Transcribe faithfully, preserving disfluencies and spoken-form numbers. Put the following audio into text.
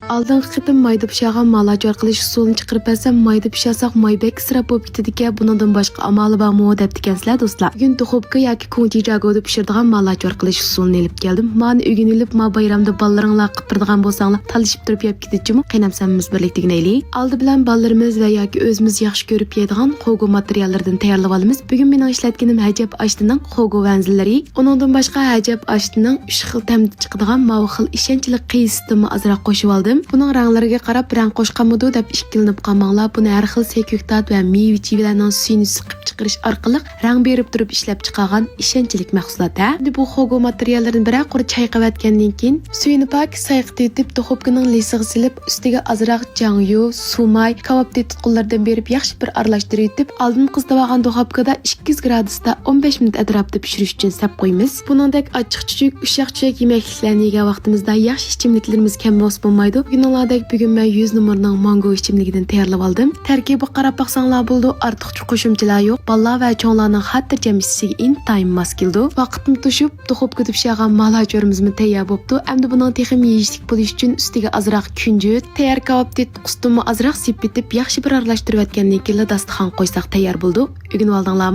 ئالدىنقى قېتىم مايدا پىشارغان مالاچ ئارقىلىش ئۇسۇلىنى چىقىرىپ بەرسەم، مايدا پىشارساق ماي بەك ئىسراپ بولۇپ كېتىدىكەن، بۇنىڭدىن باشقا ئامالى بارمۇ دەپتىكەنسىلەر دوستلار. بۈگۈن دۇخوپكا ياكى كۇڭجى جاگودا پىشۇرىدىغان مالاچ ئارقىلىش ئۇسۇلىنى ئېلىپ كەلدىم. مانى ئۆگىنىۋېلىپ، ما بايرامدا بالىلىرىڭلار قىلىپ بېرىدىغان بولساڭلار، تالىشىپ تۇرۇپ يەپ كېتىدىچۇمۇ؟ قېنى ئەمسە ھەممىمىز بىرلىكتە ئۆگىنەيلى. ئالدى بىلەن بالىلىرىمىز ۋە ياكى ئۆزىمىز ياخشى كۆرۈپ يەيدىغان خوگو ماتېرىياللىرىدىن تەييارلىۋالىمىز. بۈگۈن مېنىڭ ئىشلەتكىنىم ھەجەپ ئاشتىنىڭ خوگو ۋەنزىلىرى. ئۇنىڭدىن باشقا ھەجەپ ئاشتىنىڭ ئۈچ خىل تەمدە چىقىدىغان ماۋۇ خىل ئىشەنچلىك قىيىسىدىنمۇ ئازراق قوشۇۋالدىم. بۇنىڭ رەڭلىرىگە قاراپ رەڭ قوشقانمىدۇ دەپ ئىككىلىنىپ قالماڭلار. بۇنى ھەر خىل سەي كۆكتات ۋە مېۋە چىۋىلەرنىڭ سۈيىنى سىقىپ چىقىرىش ئارقىلىق رەڭ بېرىپ تۇرۇپ ئىشلەپ چىقارغان ئىشەنچلىك مەھسۇلات ھە. ئەمدى بۇ خوگو ماتېرىياللىرىنى بىرەر قۇر چايقىۋەتكەندىن كېيىن، سۈيىنى پاكىز سايقىتىۋېتىپ، دۇخوپكىنىڭ لىسىغا سېلىپ، ئۈستىگە ئازراق جاڭيۇ، سۇماي، كاۋاپ تېتىتقۇلىرىدىن بېرىپ ياخشى بىر ئارىلاشتۇرۇۋېتىپ، ئالدىن قىزىتىۋالغان دۇخوپكىدا ئىككى يۈز گرادۇستا ئون بەش مىنۇت ئەتراپىدا پىشۇرۇش ئۈچۈن سەپ قويىمىز. بۇنىڭدەك ئاچچىق چۈچۈك، ئۇششاق چۈچەك يېمەكلىكلەرنى يېگەن ۋاقتىمىزدا ياخشى ئىچىملىكلىرىمىز كەم بولسا بولمايدۇ. كۆرگىنىڭلاردەك بۈگۈن مەن يۈز نومۇرنىڭ مانگو ئىچىملىكىدىن تەييارلىۋالدىم. تەركىبىگە قاراپ باقساڭلار بولىدۇ، ئارتۇقچە قوشۇمچىلار يوق. بالىلار ۋە چوڭلارنىڭ خاتىرجەم ئىچىشىگە ئىنتايىن ماس كېلىدۇ. ۋاقىتمۇ توشۇپ، دۇخوپكىدا پىشارغان مالاچ ئورىمىزمۇ تەييار بوپتۇ. ئەمدى بۇنىڭ تېخىمۇ يېيىشلىك بولۇشى ئۈچۈن ئۈستىگە ئازراق كۈنجۈت، تەييار كاۋاپ تېتىتقۇسىدىنمۇ ئازراق سېپىتىپ، ياخشى بىر ئارىلاشتۇرۇۋەتكەندىن كېيىنلا داستىخانغا قويساق تەييار بولىدۇ. ئۆگىنىۋالدىڭلارمۇ؟